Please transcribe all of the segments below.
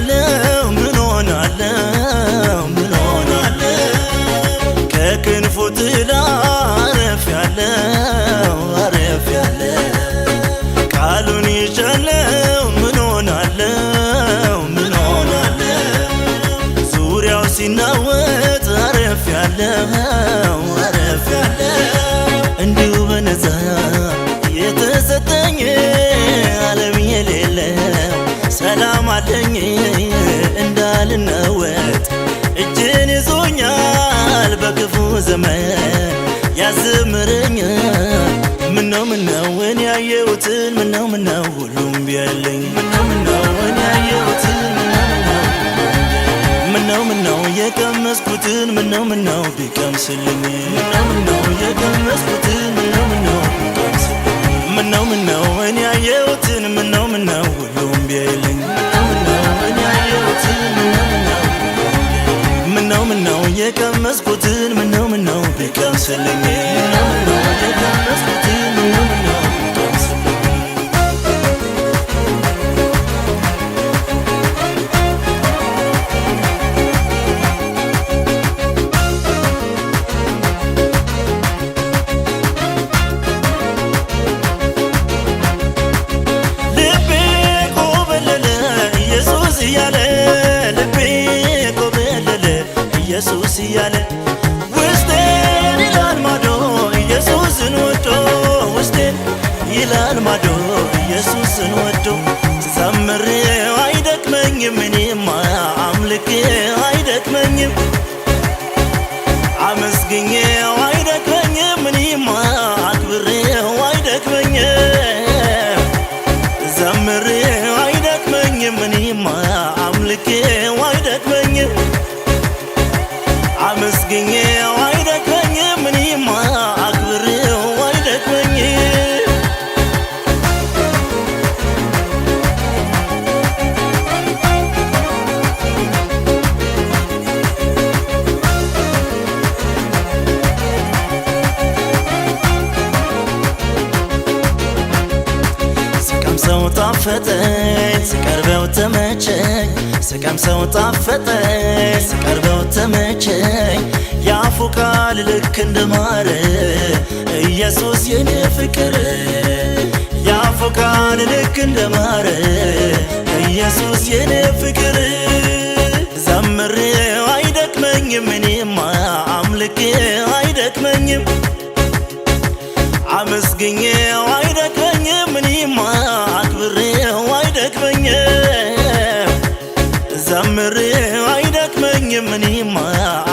ሆናለሁ ምን ሆናለሁ ምን ሆናለሁ ከክንፉ ጥላ አረፍ ያለው አረፍ ያለው ቃሉን ይዣለው ምን ሆናለሁ ምን ሆናለሁ ዙሪያው ሲናወጥ አረፍ ያለው አረፍ ያለው እንዲሁ በነፃ የተሰጠኝ ዓለም የሌለው ሰላም አለኝ እንዳልናወጥ እጅን ይዞኛል በክፉ ዘመን ያዘምረኛል። ምነው ምነው እኔ ያየሁትን ምነው ምነው ሁሉም ቢያለኝ ምነው ምነው እኔ ያየሁትን ምነው ምነው ምነው ምነው የቀመስኩትን ምነው ምነው ቢቀምስልኝ ምነው ምነው የቀመስኩትን ምነው ምነው ቢቀምስልኝ ምነው ምነው እኔ ያየሁትን ምነው ምነው ሁሉም ቢያይልኝ ምነው ምነው እኔ ያየሁትን ምነው ምነው ምነው ምነው የቀመስኩትን ምነው ምነው ቢቀምስልኝ ምነው ምነው የቀመስኩትን ምነው ምነው ቢቀምስልኝ። ልቤ ኮበለለ ኢየሱስ እያለ ልቤ ኮበለለ ኢየሱስ እያለ ውስጤን ይላል ማዶ ኢየሱስን ወዶ ውስጤን ይላል ማዶ ኢየሱስን ወዶ ዘምሬው አይደክመኝም እኔማ አምልኬው አይደክመኝም አመስግኜው አይደክመኝም እኔማ አክብሬው አይደክመኝም ዘምሬው አይደክመኝም እኔማ አምልኬው አይደክመኝም አመስግኜው አይደክመኝም እኔማ አክብሬው አይደክመኝም። ስቀምሰው ጣፈጠኝ ስቀርበው ተመቸኝ ስቀምሰው ጣፈጠኝ ስቀርበው ተመቸኝ የአፉ ቃል ልክ እንደ ማር ኢየሱስ የኔ ፍቅር የአፉ ቃል ልክ እንደ ማር ኢየሱስ የኔ ፍቅር ዘምሬው አይደክመኝም እኔማ አምልኬው አይደክመኝም አመስግኜው አይደክመኝም እኔማ አክብሬው አይደክመኝም ዘምሬው አይደክመኝም እኔማ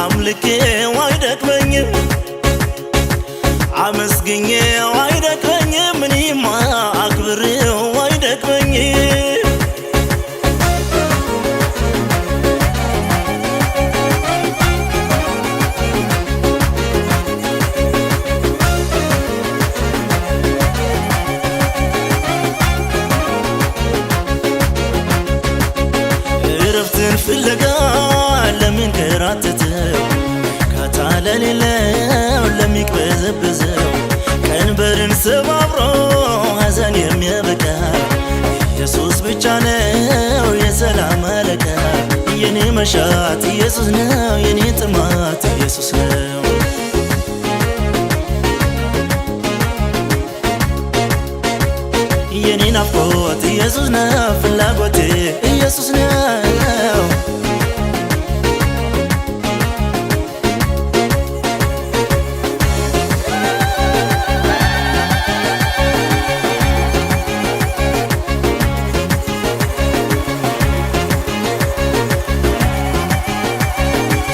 አምልኬው አይደክመኝም አመስግኜው አይደክመኝም እኔማ አክብሬው አይደክመኝም። እረፍትን ፍለጋ ለሚንከራተተው ካታ ለሌለው ለሚቅበዘበዘው ቀንበርን ሰባብሮ ሐዘን የሚያበቃ ኢየሱስ ብቻ ነው የሰላም አለቃ። የኔ መሻት ኢየሱስ ነው የኔ ጥማት ኢየሱስ ነው። የኔ ናፍቆት ኢየሱስ ነው ፍላጎቴ ኢየሱስ ነው።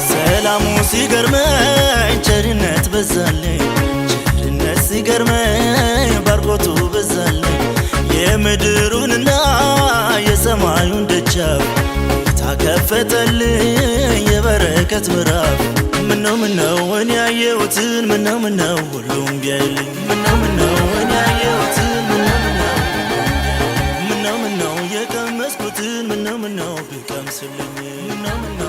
ሰላሙ ሲገርመኝ ቸርነት በዛልኝ ቸርነት ሲገርመኝ ባርኮቱ በዛልኝ የምድሩንና የሰማዩን ደጃፍ ጌታ ከፈተልኝ የበረከት ምዕራፍ። ምነው ምነው እኔ ያየሁትን ምነው ምነው ሁሉም ቢያይልኝ ምነው ምነው እኔ ያየሁትን ምነው ምነው ምነው ምነው የቀመስኩትን ምነው ምነው ቢቀምስልኝ ምነው ምነው።